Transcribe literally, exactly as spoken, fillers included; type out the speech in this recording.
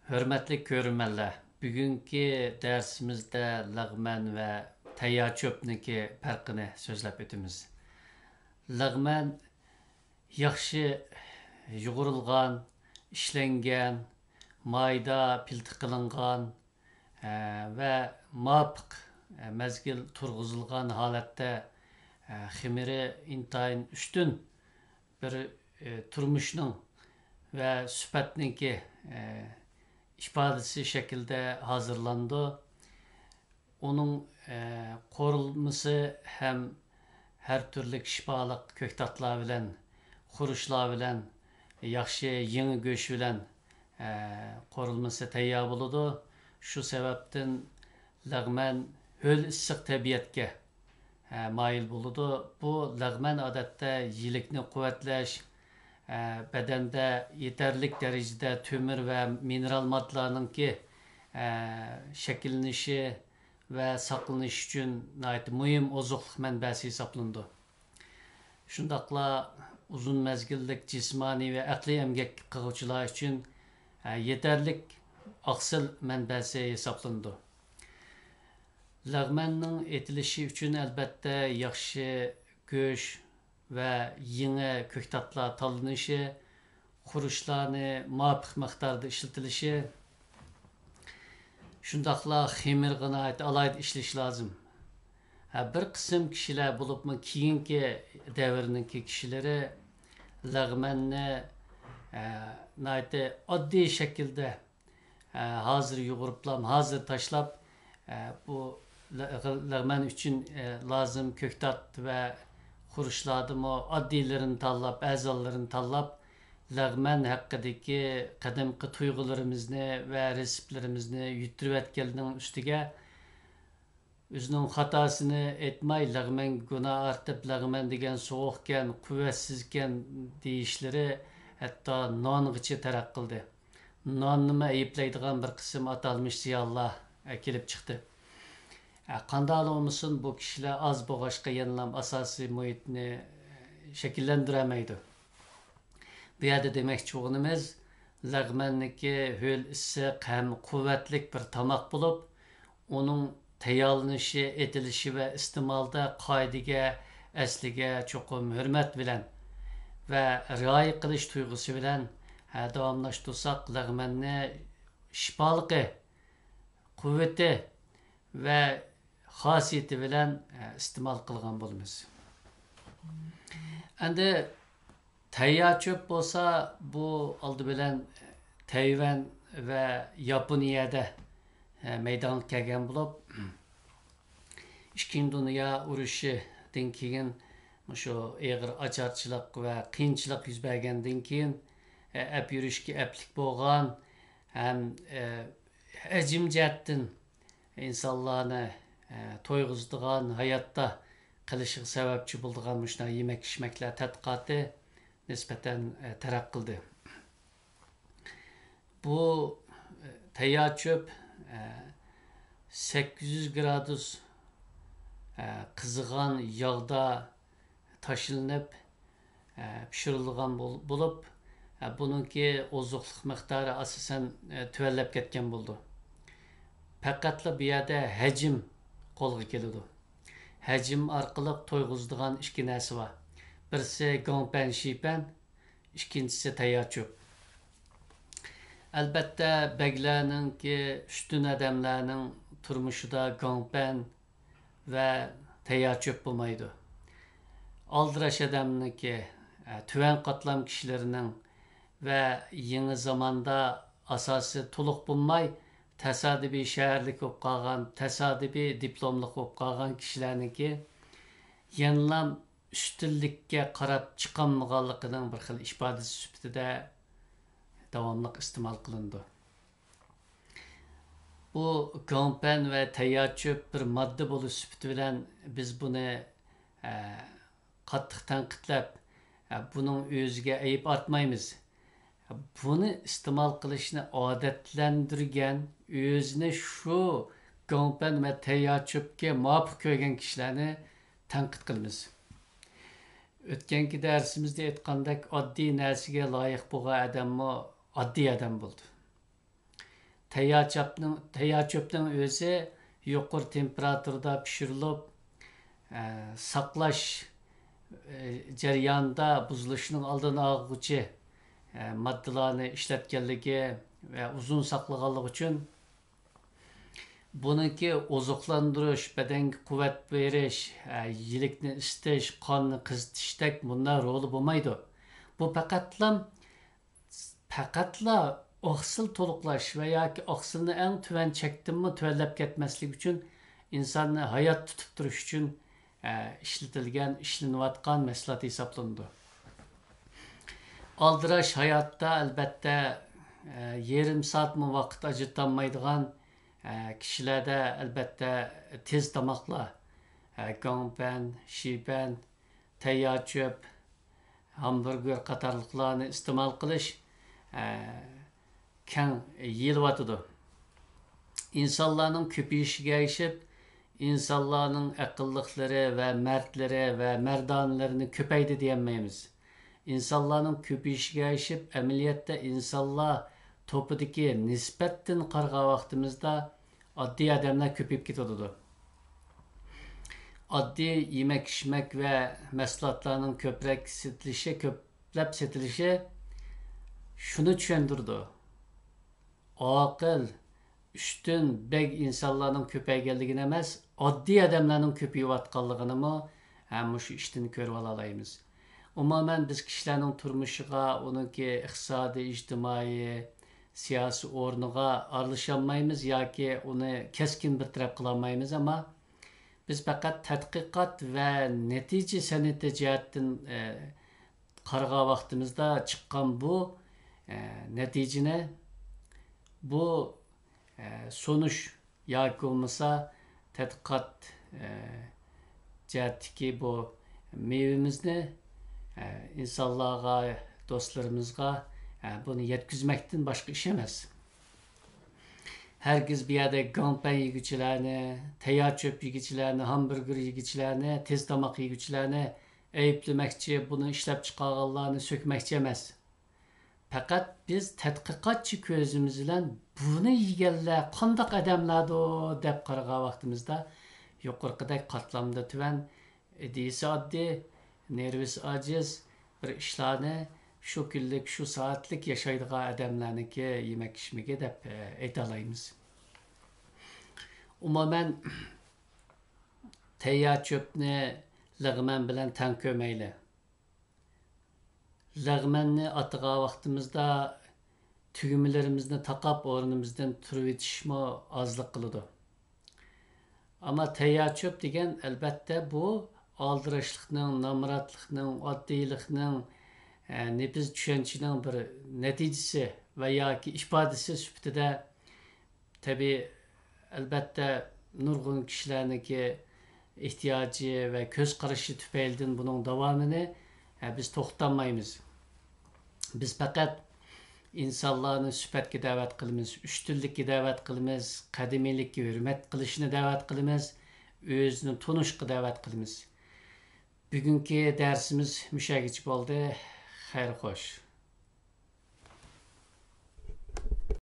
ھۆرمەتلىك كۆرۈرمەنلەر، بۈگۈنكى دەرسىمىزدە لەغمەن ۋە تەييار چۆپنىڭكى پەرقىنى سۆزلەپ ئۆتىمىز. لەغمەن ياخشى يۇغۇرۇلغان، ئىشلەنگەن، مايدا پىلتە قىلىنغان، ئە، ۋە مۇۋاپىق، ئە، مەزگىل تۇرغۇزۇلغان ھالەتتە، ئە، خېمىرى ئىنتايىن ئۈستۈن بىر، ئە، تۇرمۇشنىڭ ۋە سۈپەتنىڭكى، ئە، ئىپادىسى شەكلىدە ھازىرلىنىدۇ. ئۇنىڭ، ئە، قورۇلمىسى ھەم ھەر تۈرلۈك شىپالىق كۆكتاتلار بىلەن، خۇرۇچلار بىلەن، ياخشى يېڭى گۆش بىلەن، ئە، قورۇلمىسى تەييار بولىدۇ. شۇ سەۋەبتىن لەغمەن ھۆل ئىسسىق تەبىئەتكە، ئە، مايىل بولىدۇ. بۇ لەغمەن ئادەتتە يىلىكنى قۇۋۋەتلەش، ئە، بەدەندە يېتەرلىك دەرىجىدە تۆمۈر ۋە مىنېرال ماددىلارنىڭكى، ئە، شەكىللىنىشى ۋە ساقلىنىشى ئۈچۈن ناھايىتى مۇھىم ئوزۇقلۇق مەنبەسى ھېسابلىنىدۇ. شۇنداقلا ئۇزۇن مەزگىللىك جىسمانىي ۋە ئەقلىي ئەمگەك قىلغۇچىلار ئۈچۈن، ئە، يېتەرلىك ئاقسىل مەنبەسى ھېسابلىنىدۇ. لەغمەننىڭ ئېتىلىشى ئۈچۈن، ئەلۋەتتە، ياخشى گۆش ۋە يېڭى كۆكتاتلار تاللىنىشى، خۇرۇچلارنى مۇۋاپىق مىقداردا ئىشلىتىلىشى، شۇنداقلا خېمىرغا ناھايىتى ئالاھىدە ئىشلىشى لازىم. ھە، بىر قىسىم كىشىلەر، بولۇپمۇ كېيىنكى دەۋرنىڭكى كىشىلىرى لەغمەننى، ھە، ناھايىتى ئاددىي شەكىلدە، ھە، ھازىر يۇغۇرۇپلام، ھازىر تاشلاپ، ھە، بۇ لە-، لەغمەن ئۈچۈن، ھە، لازىم كۆكتات ۋە خۇرۇچلاردىمۇ ئاددىيلىرىنى تاللاپ، ئەزاللىرىنى تاللاپ، لەغمەن ھەققىدىكى قەدىمكى تۇيغۇلىرىمىزنى ۋە رېتسېپلىرىمىزنى يىتتۈرۈۋەتكەننىڭ ئۈستىگە، ئۆزىنىڭ خاتاسىنى ئېيتماي، لەغمەنگە گۇناھ ئارتىپ، لەغمەن دېگەن سوغۇقكەن، قۇۋۋەتسىزكەن دېيىشلىرى ھەتتا نانغىچە تەرەققىي قىلدى. ناننىمۇ ئەيىبلەيدىغان بىر قىسىم ئاتالمىش زىيالىيلار كېلىپ چىقتى. قانداقلا بولمىسۇن، بۇ كىشىلەر ئاز بولغاچقا يەنىلا ئاساسىي مۇھىتنى شەكىللەندۈرەلمەيدۇ. بۇ يەردە دېمەكچى بولغىنىمىز، لەغمەننىڭكى ھۆل ئىسسىق ھەم قۇۋۋەتلىك بىر تاماق بولۇپ، ئۇنىڭ تەييارلىنىشى، ئېتىلىشى ۋە ئىستېمالىدا قائىدىگە، ئەسلىگە چوقۇم ھۆرمەت بىلەن ۋە رىئايە قىلىش تۇيغۇسى بىلەن، ھە، داۋاملاشتۇرساق، لەغمەننى شىپالىقى، قۇۋۋىتى ۋە خاسىيىتى بىلەن، ئە، ئىستېمال قىلغان بولىمىز. ئەمدى تەييار چۆپ بولسا، بۇ ئالدى بىلەن تەيۋەن ۋە ياپونىيەدە، ئە، مەيدانغا كەلگەن بولۇپ، ئىككىنچى دۇنيا ئۇرۇشىدىن كېيىن مۇشۇ ئېغىر ئاچارچىلىق ۋە قىيىنچىلىق يۈز بەرگەندىن كېيىن، ئە، ئەپ يۈرۈشكە ئەپلىك بولغان ھەم، ئە، ھەجىم جەھەتتىن ئىنسانلارنى، ئە، تويغۇزىدىغان، ھاياتتا قېلىشىغا سەۋەبچى بولىدىغان مۇشۇنداق يېمەك-ئىچمەكلەر تەتقىقاتى نىسبەتەن، ئە، تەرەققىي قىلدى. بۇ، ئە، تەييار چۆپ، ئە، سەككىز يۈز گرادۇس، ئە، قىزىغان ياغدا تاشلىنىپ، ئە، پىشۇرۇلغان بول-، بولۇپ، ئە، بۇنىڭكى ئوزۇقلۇق مىقدارى ئاساسەن، ئە، تۆۋەنلەپ كەتكەن بولىدۇ. پەقەتلا بۇ يەردە ھەجىم قولغا كېلىدۇ. ھەجىم ئارقىلىق تويغۇزىدىغان ئىككى نەرسە بار. بىرسى گاڭپەن شىپەن، ئىككىنچىسى تەييار چۆپ. ئەلۋەتتە، بەگلەرنىڭكى، ئۈستۈن ئادەملەرنىڭ تۇرمۇشىدا گاڭپەن ۋە تەييار چۆپ بولمايدۇ. ئالدىراش ئادەمنىڭكى، ئە، تۆۋەن قاتلام كىشىلىرىنىڭ ۋە يېڭى زاماندا ئاساسى تولۇق بولماي، تاسادىپىي شەھەرلىك بولۇپ قالغان، تاسادىپىي دىپلوملۇق بولۇپ قالغان كىشىلەرنىڭكى يەنىلا ئۈستۈنلۈككە قاراپ چىقالمىغانلىقىنىڭ بىر خىل ئىپادىسى سۈپىتىدە داۋاملىق ئىستېمال قىلىنىدۇ. بۇ گاڭپەن ۋە تەييار چۆپ بىر ماددا بولۇش سۈپىتى بىلەن بىز بۇنى، ئە، قاتتىق تەنقىدلەپ، ئە، بۇنىڭ ئۆزىگە ئەيىب ئارتمايمىز. بۇنى ئىستېمال قىلىشنى ئادەتلەندۈرگەن، ئۆزىنى شۇ گاڭپەن ۋە تەييار چۆپكە مۇۋاپىق كۆرگەن كىشىلەرنى تەنقىد قىلىمىز. ئۆتكەنكى دەرسىمىزدە ئېيتقاندەك، ئاددىي نەرسىگە لايىق بولغان ئادەممۇ ئاددىي ئادەم بولىدۇ. تەييار چۆپنىڭ، تەييار چۆپنىڭ ئۆزى يۇقىرى تېمپېراتۇرىدا پىشۇرۇلۇپ، ئە، ساقلاش، ئە، جەريانىدا بۇزۇلۇشنىڭ ئالدىنى ئالغۇچى، ئە، ماددىلارنى ئىشلەتكەنلىكى ۋە ئۇزۇن ساقلىغانلىقى ئۈچۈن بۇنىڭكى ئوزۇقلاندۇرۇش، بەدەنگە قۇۋۋەت بېرىش، ئە، يىلىكنى ئىسسىتىش، قاننى قىزىتىشتەك مۇنداق رولى بولمايدۇ. بۇ پەقەتلا، پەقەتلا ئاقسىل تولۇقلاش ۋە ياكى ئاقسىلنى ئەڭ تۆۋەن چەكتىنمۇ تۆۋەنلەپ كەتمەسلىكى ئۈچۈن، ئىنساننى ھايات تۇتۇپ تۇرۇش ئۈچۈن، ئە، ئىشلىتىلگەن، ئىشلىنىۋاتقان مەھسۇلات ھېسابلىنىدۇ. ئالدىراش ھاياتتا، ئەلبەتتە، ئە، يېرىم سائەتمۇ ۋاقىت ئاجرىتالمايدىغان، ئە، كىشىلەردە، ئەلبەتتە، تېز تاماقلار، ئە، گاڭپەن، شىپەن، تەييار چۆپ، ھامبۇرگېر قاتارلىقلارنى ئىستېمال قىلىش، ئە، كەڭ يېيىلىۋاتىدۇ. ئىنسانلارنىڭ كۆپىيىشىگە ئەگىشىپ، ئىنسانلارنىڭ ئەقىللىقلىرى ۋە مەردلىرى ۋە مەردانىلىرىنى كۆپەيدى دېيەلمەيمىز. ئىنسانلارنىڭ كۆپىيىشىگە ئەگىشىپ، ئەمەلىيەتتە ئىنسانلار توپىدىكى نىسبەتتىن قارىغان ۋاقتىمىزدا ئاددىي ئادەملەر كۆپىيىپ كېتىۋاتىدۇ. ئاددىي يېمەك-ئىچمەك ۋە مەھسۇلاتلارنىڭ كۆپرەك سېتىلىشى، كۆپلەپ سېتىلىشى شۇنى چۈشەندۈرىدۇ. ئاقىل، ئۈستۈن، بەگ ئىنسانلارنىڭ كۆپەيگەنلىكىنى ئەمەس، ئاددىي ئادەملەرنىڭ كۆپىيىۋاتقانلىقىنىمۇ ھەم مۇشۇ ئىشتىن كۆرۈۋالالايمىز. ئومۇمەن، بىز كىشىلەرنىڭ تۇرمۇشىغا، ئۇنىڭكى ئىقتىسادىي، ئىجتىمائىي، سىياسىي ئورنىغا ئارىلىشالمايمىز ياكى ئۇنى كەسكىن بىر تەرەپ قىلالمايمىز، ئەمما بىز پەقەت تەتقىقات ۋە نەتىجە سەنئىتى جەھەتتىن، ئە، قارىغان ۋاقتىمىزدا چىققان بۇ، ئە، نەتىجىنى، بۇ، ئە، سۇنۇش ياكى بولمىسا تەتقىقات، ئە، جەھەتتىكى بۇ مېۋىمىزنى، ئە، ئىنسانلارغا، دوستلىرىمىزغا، ئە، بۇنى يەتكۈزمەكتىن باشقا ئىش ئەمەس. ھەرگىز بۇ يەردە گاڭپەن يېگۈچىلەرنى، تەييار چۆپ يېگۈچىلەرنى، ھامبۇرگېر يېگۈچىلەرنى، تېز تاماق يېگۈچىلەرنى ئەيىبلىمەكچى، بۇنى ئىشلەپچىقارغانلارنى سۆكمەكچى ئەمەس. پەقەت بىز تەتقىقاتچى كۆزىمىز بىلەن بۇنى يېگەنلەر قانداق ئادەملەردۇ دەپ قارىغان ۋاقتىمىزدا، يۇقىرىقىدەك قاتلامدا تۆۋەن، ئىدىيىسى ئاددىي، نېرۋىسى ئاجىز، بىر ئىشلارنى شۇ كۈنلۈك، شۇ سائەتلىك ياشايدىغان ئادەملەرنىڭكى يېمەك-ئىچمىكى دەپ، ئە، ئېيتالايمىز. ئومۇمەن، تەييار چۆپنى لەغمەن بىلەن تەڭ كۆرمەيلى. لەغمەننى ئاتىغان ۋاقتىمىزدا تۈگمىلىرىمىزنى تاقاپ، ئورنىمىزدىن تۇرۇۋېتىشمۇ ئازلىق قىلىدۇ. ئەمما تەييار چۆپ دېگەن، ئەلبەتتە، بۇ ئالدىراشلىقنىڭ، نامراتلىقنىڭ، ئاددىيلىقنىڭ، ئە، نېپىز چۈشەنچىنىڭ بىر نەتىجىسى ۋە ياكى ئىپادىسى سۈپىتىدە، تەبىئىي، ئەلبەتتە، نۇرغۇن كىشىلەرنىڭكى ئېھتىياجى ۋە كۆز قارىشى تۈپەيلىدىن بۇنىڭ داۋامىنى، ئە، بىز توختاتمايمىز. بىز پەقەت ئىنسانلارنى سۈپەتكە دەۋەت قىلىمىز، ئۈستۈنلۈككە دەۋەت قىلىمىز، قەدىمىيلىككە ھۆرمەت قىلىشنى دەۋەت قىلىمىز، ئۆزىنى تونۇشقا دەۋەت قىلىمىز. بۈگۈنكى دەرسىمىز مۇشۇ يەرگىچە بولدى. خەير خوش.